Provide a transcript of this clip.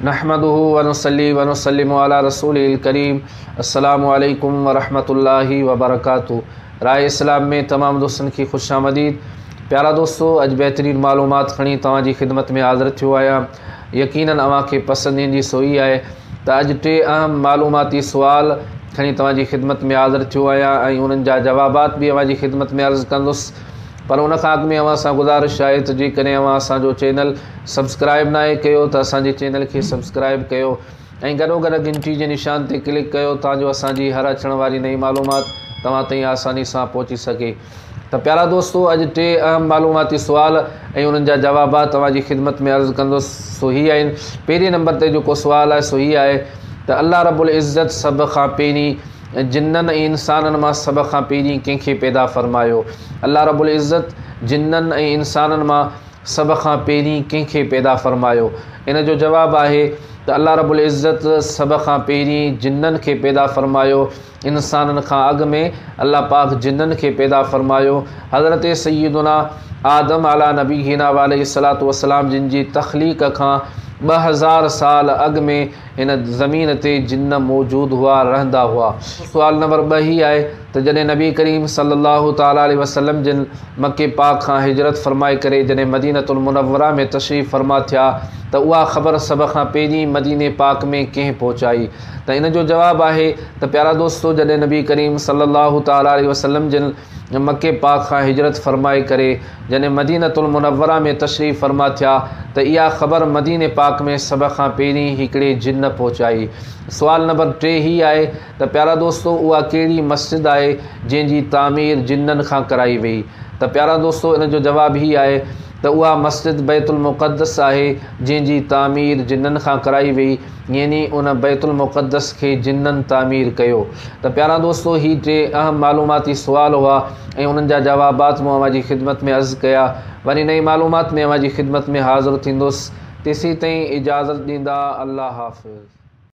نحمده ونصلي ونسلم علي رسوله الڪريم السلام عليڪم ورحمة الله وبرڪاته راء اسلام ۾ تمام دوستن کي خوش آمديد. پيارا دوستو اڄ بهترين معلومات کڻي توهان جي خدمت ۾ حاضر ٿيو آهيان. يقينن اوهان کي پسند ايندي سو هي آهي ته اڄ ٽي اهم معلوماتي سوال کڻي توهان جي خدمت ۾ حاضر ٿيو آهيان ۽ انهن جا جوابات به اوهان جي خدمت ۾ عرض ڪندس. پر ان کان اڳ ۾ اوهان سان گذارش آهي ته جيڪڏهن اوهان اسان جو چينل سبسڪرائب ناهي ڪيو ته اسان جي چينل کي سبسڪرائب ڪيو ۽ گڏوگڏ گهنٽي جي نشان تي ڪلڪ ڪيو تان جو اسان جي هر اچڻ واري نئين معلومات توهان تائين آساني سان پهچي سگهي. ته پيارا دوستو اڄ ٽي اهم معلوماتي سوال ۽ انهن جا جوابات توهان جي خدمت ۾ عرض ڪندس سو هي آهن. پهرين نمبر تي جيڪو سوال آهي سو هي آهي ته الله رب العزت سڀ کان پهرين جنن ۽ انسانن مان سڀ کان پهرين ڪنهن کي پيدا فرمايو؟ الله رب العزت جنن ۽ انسانن مان سڀ کان پهرين ڪنهن کي پيدا فرمايو؟ ان جو جواب آهي ته الله رب العزت سڀ کان پهرين جنن کي پيدا فرمايو، انسانن کان اڳ ۾ الله پاڪ جنن کي پيدا فرمايو. حضرت سيدنا آدم علي نبينا وعليه الصلوة والسلام جن جي تخليق کان 2000 سال اڳ ۾ هن زمين تي جن موجود هئا، رهندا هئا. سوال نمبر 2 هي آهي ته جڏهن نبي ڪريم صلّي الله تعالٰي عليه وسلّم جن مڪي پاڪ کان هجرت فرمائي ڪري جڏهن مدينة المنوره ۾ تشريف فرما ٿيا ته اها خبر سڀ کان پهرين مديني پاڪ ۾ ڪنهن پهچائي؟ ته ان جو جواب آهي ته پيارا دوستو جڏهن نبي ڪريم صلّي الله تعالٰي عليه وسلّم جن مڪي پاڪ کان هجرت فرمائي ڪري جڏهن مدينة المنوره ۾ تشريف فرما ٿيا ته اها خبر مديني پاڪ ۾ سڀ کان پهرين هڪڙي جن پهچائي. سوال نمبر 3 هي آهي ته پيارا دوستو اها ڪهڙي مسجد آهي جنهن جي تعمير جنن کان ڪرائي وئي؟ ته پيارا دوستو ان جو جواب هي آهي ته اها مسجد بيت المقدس آهي جنهن جي تعمير جنن کان ڪرائي وئي يعني ان بيت المقدس کي جنن تعمير ڪيو. ته پيارا دوستو هي ٽي اهم معلوماتي سوال هئا ۽ انهن جا جوابات مون اوهان جي خدمت ۾ عرض ڪيا. وري نئين معلومات ۾ اوهان جي خدمت ۾ حاضر ٿيندس. تيسين تائين اجازت ڏيندا. الله حافظ.